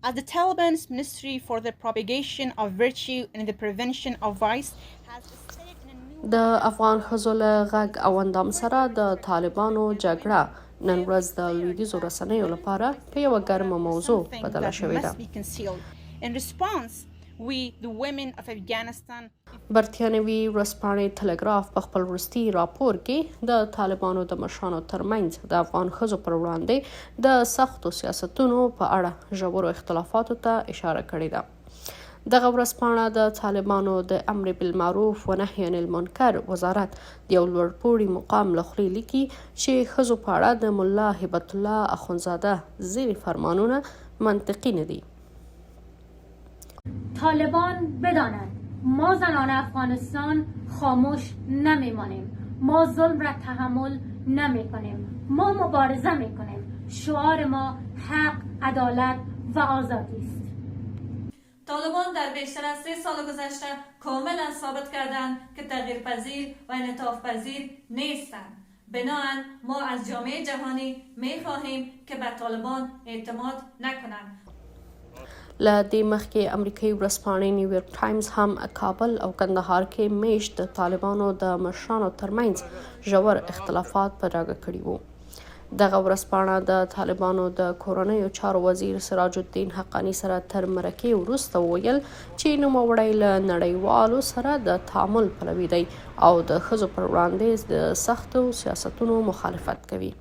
As the Taliban's Ministry for the Propagation of Virtue and the Prevention of Vice has stated in a new د افغان ښځو له غږ او اندام سره د طالبانو جګړه نن ورځ د لویدیځو رسنیو لپاره په یوه ګرمه موضوع بدله شوې ده. برتیانوي ورځپاڼې تلګراف په خپل وروستي راپور کې د طالبانو د مشرانو ترمنځ د افغان ښځو پر وړاندې د سختو سیاستونو په اړه ژورو اختلافاتو ته اشاره کړې ده. دغه ورځپاڼه د طالبانو د امر بالمعروف و نهی عن المنکر وزارت د یو لوړ پوړي مقام له خولې لیکي چې ښځو په اړه د ملا هبت الله اخندزاده ځینې فرمانونه منطقي نه دي. طالبان بدانند ما زنان افغانستان خاموش نمیمانیم، ما ظلم را تحمل نمیکنیم، ما مبارزه میکنیم، شعار ما حق، عدالت و آزادی است. طالبان در بیشتر از 3 سال گذشته کاملا ثابت کردند که تغییر پذیر و انعطاف پذیر نیستند. بناءً ما از جامعه جهانی می خواهیم که بر طالبان اعتماد نکنند. له دې مخکې امریکایي ورځپاڼې نیویارک ټایمز هم کابل او کندهار کې میشت د طالبانو د مشرانو ترمنځ ژور اختلافات په ډاګه کړي وو. دغه ورځپاڼه د طالبانو د کورنیو چارو وزیر سراج الدین حقاني سره تر مرکې وروسته وویل چې نوموړی له نړیوالو سره د تعامل پلوي دی او د ښځو پر وړاندې د سختو سیاستونو مخالفت کوي.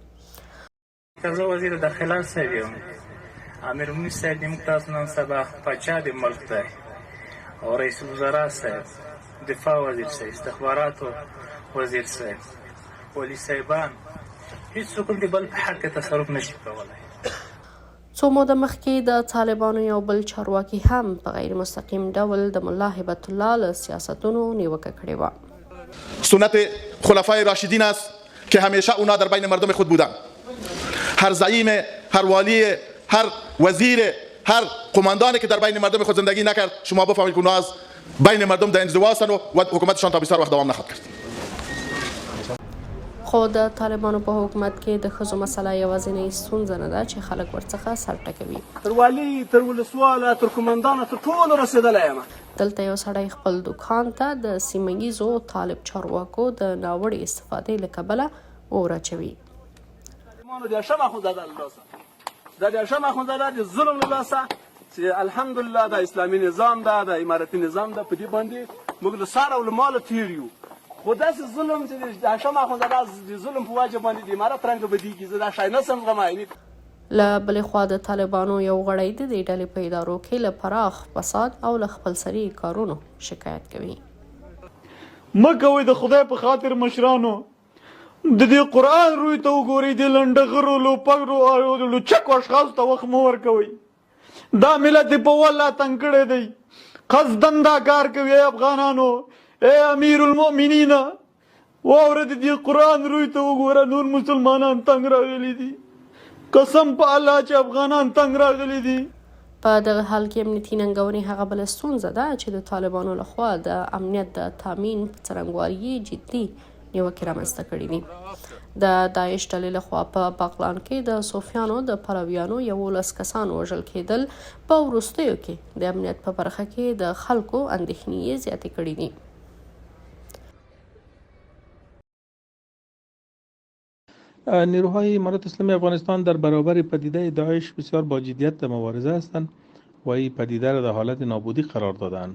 که زه وزیر داخله صاحب یم، امیر المؤمنین صاحب د موږ تاسو نن سبا پاچا د ملک دی او رئیس الوزرا صاحب، دفاع وزیر صاحب، استخباراتو وزیر صاحب، والي صاحبان هیڅوک هم د بل په حق کې تصرف نشي کولای. څو موده مخکې د طالبانو یو بل چارواکي هم په غیر مستقیم ډول د ملا هبت الله له سیاستونو نیوکه کړې وه. سنت خلفای راشدین است که همیشه اونا در بین مردم خود بودند. هر زعیم، هر والی، هر وزیر، هر قماندانی که در بین مردم خود زندگی نکرد، شما بفهمید که اونا از بین مردم در انزوا هستند و حکومتشان تا بسیار وقت دوام نخواهد کرد. خو د طالبانو په حکومت کې د ښځو مسله یوازینۍ ستونزه نه ده چې خلک ورڅخه سر ټکوي. تر والي، تر ولسواله، تر قومندانه، تر ټولو رسېدلی یم. دلته یو سړی خپل دوکان ته د سیمه ییزو طالب چارواکو د ناوړې استفادې له کبله اور اچوي. طالبانو د هاشم اخندزاده له لاسه، دا د هاشم اخندزاده د ظلم له لاسه چې الحمدلله دا اسلامي نظام ده، دا امارتي نظام ده، په دې باندې موږ له سر او له ماله تېر یو، خو داسې ظلم چې د هاشم اخندزاده د ظلم په وجه باندې د امارت رنګ بدېږي، زه دا شی نه شم زغملی. له بلې خوا د طالبانو یو غړی د دې ډلې په ادارو کې له پراخ فساد او له خپلسري کارونو شکایت کوي. مه کوئ د خدای په خاطر مشرانو د دې قرآن روی ته وګورئ، دې لنډغرو، لوپګرو او لوچکو اشخاصو ته وخت مه ورکوئ. دا ملت یې په والله تنګ کړی دی، قصداً دا کار کوي. ای افغانانو، ای امیرالمؤمنین، واوره د دې قرآن روی ته وګوره، نور مسلمانان تنګ راغلي دي، قسم په الله چې افغانان تنګ راغلي دي. په دغه حال کې امنیتي ننګونې هغه بله ستونزه ده چې د طالبانو له خوا د امنیت د تامین په څرنګوالي یې جدي نیوکې رامنځته کړې دي. د داعش ډلې له خوا په بغلان کې د صوفیانو د پلویانو 11 کسان وژل کېدل په وروستیو کې د امنیت په برخه کې د خلکو اندېښنې یې زیاتې کړې دي. نیروهای امارت اسلامی افغانستان در برابر پدیده داعش بسیار با جدیت مبارزه هستند و این پدیده را در حالت نابودی قرار دادند.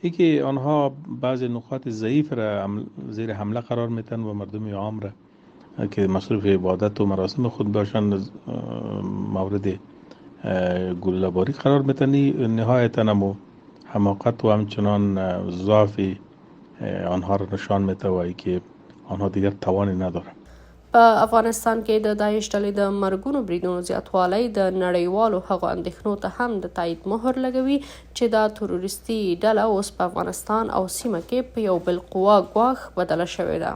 ای که آنها بعضی نقاط ضعیف را زیر حمله قرار میتن و مردم عام را که مصروف عبادت و مراسم خود باشند مورد گلوله باری قرار میتن، نهایتا همو حماقت و همچنان ضعف آنها را نشان میته و ای که آنها دیگر توانی ندارند. په افغانستان کې د داعش ډلې د مرګونو بریدونو زیاتوالی د نړیوالو هغو اندېښنو ته هم د تایید مهر لګوي چې دا تروریستي ډله اوس په افغانستان او سیمه کې په یو بالقوه ګواښ بدله شوې ده.